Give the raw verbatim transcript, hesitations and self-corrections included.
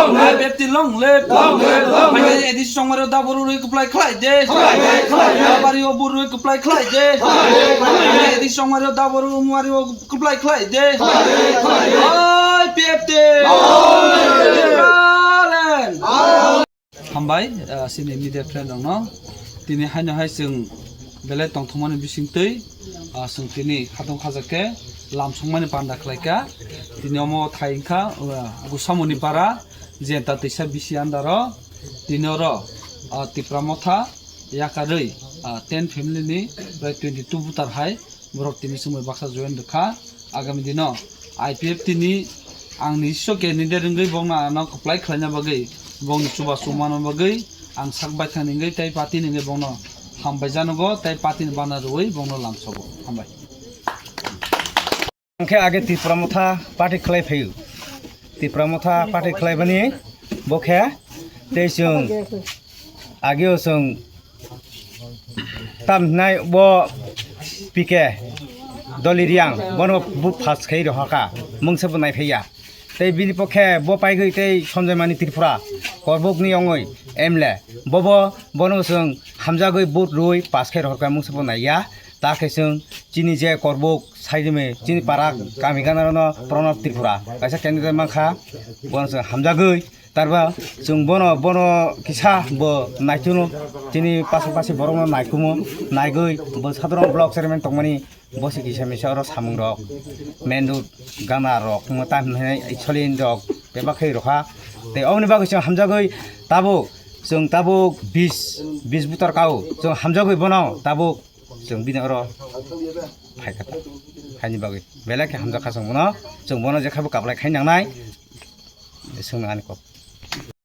Long live, long live, long live. Long live, long live. Phainai A D C chongmari o daboru rwi kwplai khlai de. Khlai de, khlai de. Daboru o buru rwi kwplai khlai de. Khlai de, khlai de. Phainai A D C chongmari o daboru muari o kwplai khlai de. Khlai de, khlai de. Oi, P F T. Long live. Long live. Hambai, ah, chini media friend rokno. Tini haino hai chwng belai tongthokmani bisingtwi, ah, chwng tini khatong khajakhe lam songmani panda khlaikha. Tini omo thai wngkha, ah, Gusamoni para, Jenta twisa bisi andaro. Tini oro, ah, Tipra Motha yakarwi, ah, ten family ni prai twenty two voter hai borok tini chumui baksa join rwkha. Agami dino I P F T ni ang ni isso candidate wngwi bongno ano kwplai khlaina bagwi, bongni chubachu manna bagwi ang sak baithang ni wngwi tei party ni wngwi bongno hambai janogo tei party ni bana rwui bongno lamsogo. Hambai. Ang khe age Tipra Motha party khlai phaio. Tipra Motha party khlai bani bo khe tei chwng ageo chwng tam hinai bo P K Doli Riang bono vote pass khai rohorkha, mungsa bo nai phaiya. Tei bini pokhe bo paigwi tei Sanjay Mani Tripura Korbuk ni ongoi M L A, bobo bono chwng hamjagwi vote rwi pass khai rohorkha, mungsa bo naiya. Ta khe chwng chini je Korbuk Saidime chini para kami ganarano Pranab Tripura kaisa candidate mankha, bono chwng hamjagwi tarba chwng bono, bono kisa bo naituno chini pasapasi borokno naikumo, naigwi bo Sadharana block chairman tongmani bosi kisa misa oro samungrok main road ganarok wngma tam hinwi solin rok bebak khai rokha. Tei oboni bagwi chwng hamjagwi tabuk chwng tabuk bis, bis butor kao chwng hamjagwi bono tabuk chwng bini oro phaikha ta. Haini bagwi belai khe hamjakha chwng bono, chwng bono jekhabo kaplai khai nangnai, swngna ani kok.